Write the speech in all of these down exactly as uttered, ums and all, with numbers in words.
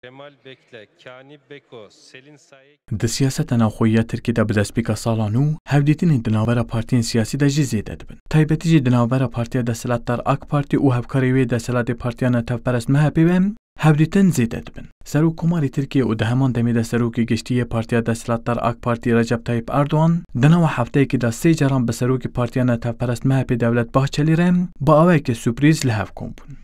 Kemal Bekle, Kani Beko, Selin Sayek. Di siyaseta navxweyî ya Tirkiyê de bi destpêka sala nû, hevdîtinên di navbera partiyên siyasî de jî zêde dibin. Taybetî jî di navbera partiya desthilatdar AK Partî û hevkarê wê desthilatê partiya netewperest MHPê ve hevdîtin zêde dibin. Serokkomarê Tirkiyê û di heman demê de serokê giştî yê partiya desthilatdar AK Partî Recep Tayyip Erdogan di nava hefteyekê de sê caran bi serokê partiya netewperest MHPê Devlet Bahçelî re bi awayeke surprîz li hev kom bûn.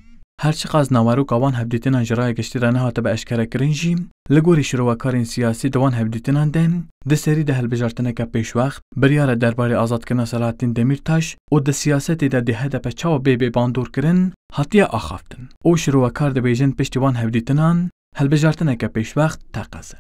Her çiqas naveroka wan hevdîtinan ji raya giştî re nehatibe eşkerekirin jî, li gorî şirovekarên siyasî di wan hevdîtinan de di serî de hilbijartineke pêşwext, biryara derbarê azadkirina Selahattîn Demîrtaş û di siyasetê de dê H D P çawa bê bê bandorkirin, hatiye axaftin û şirovekar dibêjin piştî wan hevdîtinan hilbijartineke pêşwext teqez e.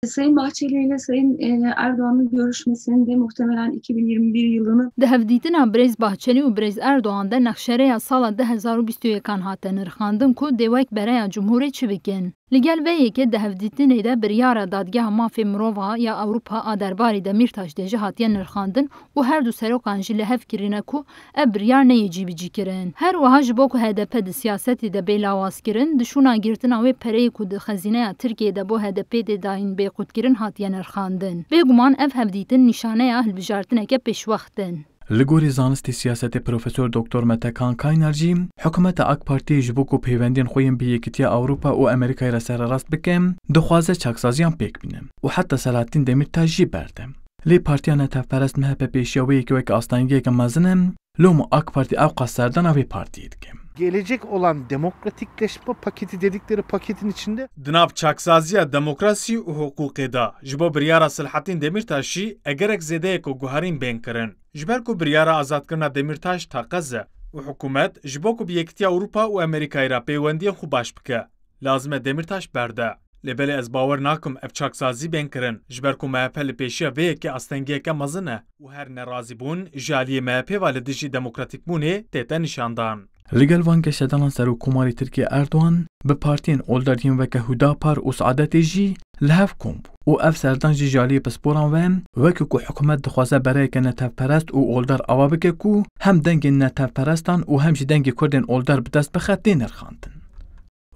Sayın Bahçeli ile Sayın e, Erdoğan'ın görüşmesinde muhtemelen iki bin yirmi bir yılını Di hevdîtina birêz Bahçelî û birêz Erdogan de nexşereya sala du hezar û bîst û yekan hate nirxandin ku dê wek bereya cumhurê çi bikin. Li gel vê yekê di hevdîtinê de biryara Dadgeha Mafê Mirova ya Ewropa a derbarê Demîrtaş de jî hatiye nirxandin û her du serokan jî li hev kirîne ku ev biryar neyê cîbicîkirin. Her wiha ji bo ku H D P di siyasetê de bê lawazkirin, di şûna girtina wê pereyê ku di xezîneya Tirkiyeyê de bo H D P tê dayîn bê qutkirin hatiye nirxandin. Bêguman ev hevdîtin nîşaneya hilbijartineke pêşwext in. Li gorî zanistê siyasetê Profesor Doktor Mete Kan Kaynar jî, hikûmeta AK Partiyê ji bo ku pêwendiyên xwe yên bi Yekîtiya Ewropa û Amerîkayê re sererast bike, dixwaze çaksaziyan pêk bîne û heta Selahattîn Demîrtaş jî berde. Lê partiya netewperest MHP pêşiya wê yekê weke astengiyeke mezin e, loma AK Partî ewqas serdana vê partiyê dike. Gelecek olan demokratikleşme paketi dedikleri paketin içinde Di nav çaksaziya demokrasî û hiqûqê de, ji bo biryara Selahattîn Demîrtaşî egerek zêde ye ku guherîn bên kirin. Ji ber ku biryara azadkirina Demîrtaş teqez e û hikûmet ji bo ku bi Yekîtiya Ewropa û Amerîkayê re pêwendiyên xwe baş bike, lazim e Demîrtaş berde. Lê belê ez bawer nakim ev çaksazî bên kirin, ji ber ku MHP li pêşiya vê yekê astengiyeke mezin e û her nerazîbûn ji aliyê MHPê ve li dijî demokratîkbûnê tête nîşandan. Li gel van geşedanan Serokkomarê Tirkiyê Erdogan bi partiyên older yên weke Hudapar û Saadetê jî li hev kom bû û ev serdan jî ji aliyê pisporan ve, wekî ku hikûmet dixwaze bereyeke netewperest û older ava bike ku hem dengên netewperestan û hem jî dengê Kurdên older bi dest bixe, tê nirxandin.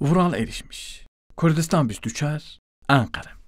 Vural Erişmiş, Kurdistan bîst û çar, Enqere.